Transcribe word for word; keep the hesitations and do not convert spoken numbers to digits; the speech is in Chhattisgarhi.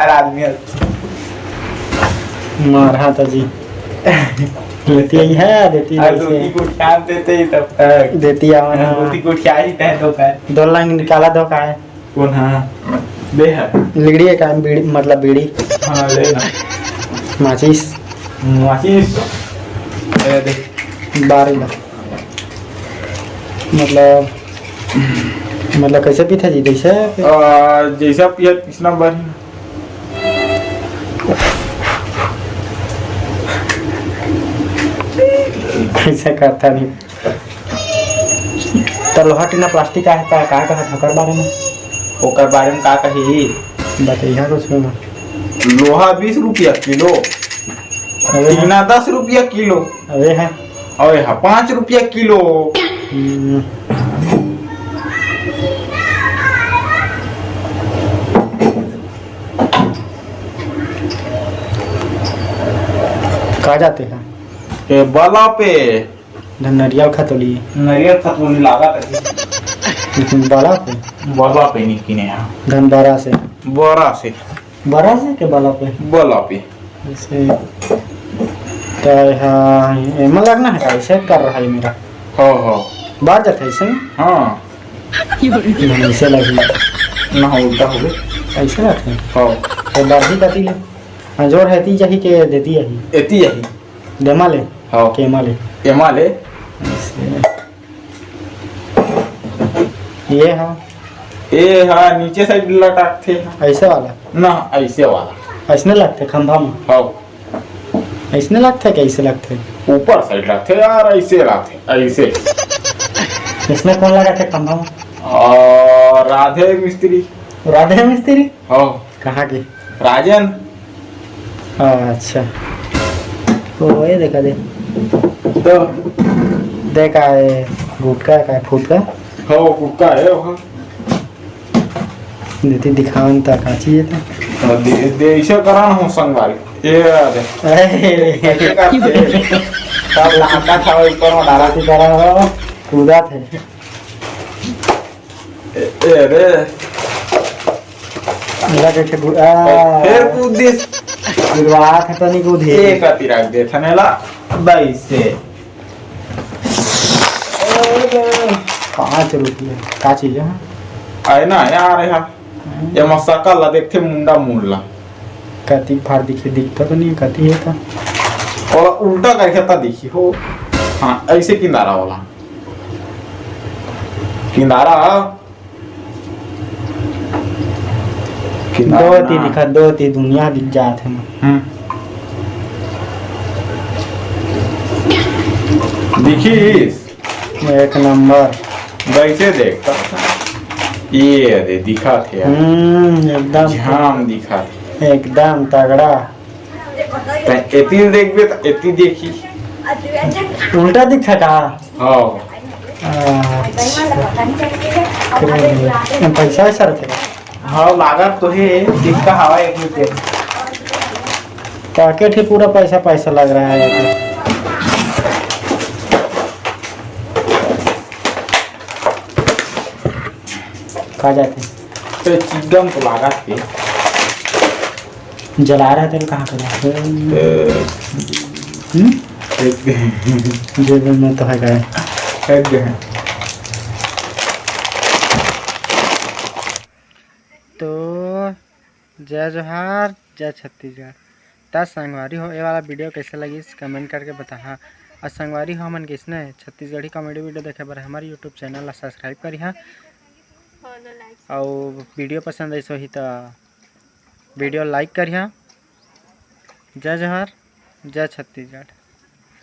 यार आदमी है। मार हाथ जी। देती ही है, देती अरे नहीं धोती से। को उठा देते ही तब तक। देती आवा ना। धोती को उठा ही तय तो कर। दो लाइन निकाला दो का है। कौन हाँ? दे है। लिगड़ी है का बीड़ी, मतलब बीड़ी। हाँ, ले ना। माचिस। माचिस। ए, दे। बार ला। मतलब, मतलब कैसे पीथे जी? जैसे आ, जैसा पिया पिछला बार ही। कैसे करता नहीं? तो लोहा टीना प्लास्टिक का है, का, का कहत ओकर बारे में? ओकर बारे में का कही? बतैया कुछ में। लोहा बीस रुपया किलो, अबे हाँ। टीना दस रुपया किलो। अबे हाँ। अबे हाँ, पाँच रुपया किलो। हम्म। का जाते हैं? ए, बला पे। धन नरियल खतोली। नरियल खतोली लागत है। लेकिन बला पे। बला पे नहीं किने हैं। धन बरा से। बरा से। बरा से के बला पे? बला पे। जैसे, तो यहाँ, एमा लगना है का? ऐसे कर रहा है मेरा। हो, हो। बाहर जाते हैं ऐसे में? हाँ। नहीं, ऐसे लगी। ना, उल्टा हो गए। ऐसे लगते हैं? हो। तो बाहर ही कती ले। हाँ, जोर है, ती जाही के देती यही। एती यही। देमा ले? हाँ। केमा ले? एमा ले। ऐसे। ये हाँ। ए हाँ, नीचे साइड लटकते हैं। ऐसे वाला? ना, ऐसे वाला। ऐसने लगते खंभा में? हाँ। ऐसने लगते, कैसे लगते? ऊपर साइड लगते यार, ऐसे लगते, ऐसे। इसमें कौन लगा थे खंभा में? और राधे मिस्त्री। राधे मिस्त्री? हाँ। कहाँ के? राजन। अच्छा। ओ, ये देखा दे। तो? देखा है, गुटका का है, फुटका? हाँ, वो गुटका है वहाँ। देती दिखावन ता का चाहिए था? हाँ, दे, दे, इसे करा ना हो संगवारी। ये आ दे। अरे। ऐसे करते। तब लाता था ऊपर में डाला। आरती करा हो, कूदा थे। ए, ए, रे। मेरा कैसे गु-, आ। फिर कूद दिस। गुरुवार था तो नहीं कूदी। एक अति रख दे, थनेला, बाईस से। पाँच रुपये। का चीज है? आए ना, यार, यहाँ। हम्म। ये मसाका ला देखते, मुंडा मुड़ ला। कति फाड़ दिखे, दिखता तो नहीं, कति है था। और उल्टा करके ता दिखी हो। हाँ, ऐसे किनारा वाला। किनारा, किनारा दो ती ना। दिखा, दो ती दुनिया दिख जात है। हम्म। दिखीस? एक नंबर। वैसे देखता। ये दे, दिखा थे यार। हम्म, एकदम। जाम दिखा थे। एकदम तगड़ा। तैं एती ल देखबे त एती देखी। उल्टा दिखथे का? हाँ। अच्छा। पैसा वैसा रथे का? हाँ, लागत तो हे, सिक्का हवा एक रुपया। पैकेट ही पूरा पैसा पैसा लग रहा है। खा जाते। तो चिकन तो लागत हे। जला रहा तेल कहाँ पे? ए। हम्म? फेंक दे। जेब में तो है का? फेंक दे। तो जय जोहार, जय छत्तीसगढ़। त संगवारी हो, ये वाला वीडियो कैसे लगिस, कमेंट करके बताहा। और संगवारी हो, हमन कइसने छत्तीसगढ़ी कॉमेडी वीडियो देखे बर हमारे YouTube चैनल ला सब्सक्राइब करिहा। और वीडियो पसंद आइस होही त वीडियो लाइक करिहा। जय जोहार, जय छत्तीसगढ़।